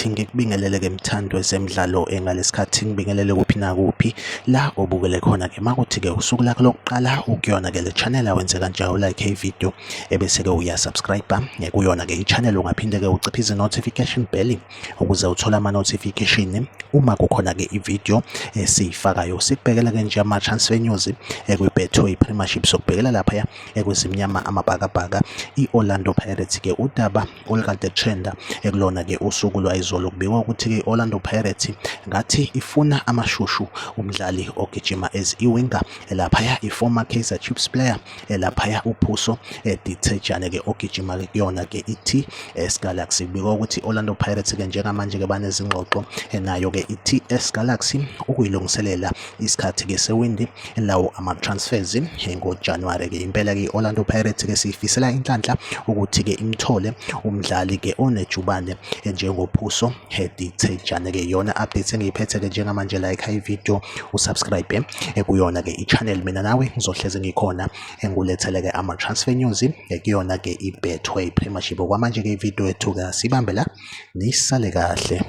Right, ngikubingelele-ke mthandi wezemidlalo engalesikhathi ngibingelele kuphi nakuphi la obukele khona-ke makuthi-ke usuku lakho lokuqala ukuyona-ke le channel awenze kanjalo like i-video ebese-ke uyasubscribe kuyona-ke i-channel ungaphinde-ke uciphize i-notification bell ukuze uthole ama-notification uma kukhona-ke i-video esiyifakayo. Sikubhekela-ke nje ama-transfer news kwi-Betway Premiership, sokubhekela laphaya ekwezimnyama amabhakabhaka i-Orlando Pirates ke udaba olukade trenda ekulona ke usuku lwayizolo kubikwa ukuthi ke i-Orlando Pirates ngathi ifuna amashushu umdlali ogijima as i-winger laphaya i-former Kaizer Chiefs player laphaya uPhuso Dithejane ke ogijima ke kuyona ke i-TS Galaxy. Kubikwa ukuthi i-Orlando Pirates ke njengamanje ke banezingxoxo nayo ke i-TS Galaxy ukuyilungiselela isikhathi ke sewindi lawo ama-transfers ngoJanuwari ke. Impela ke i-Orlando Pirates ke siyifisela inhlanhla ukuthi ke imthole umdlali ke onejubane njengoPhuso Dithejane ke. Iyona update engiyiphethe ke njengamanje, like i-video, usubscribe kuyona ke i-channel. Mina nawe ngizohleze ngikhona engulethele ke ama-transfer news kuyona ke i-Betway Premiership. Okwamanje ke i-video yethu ke sibambe la, nisale kahle.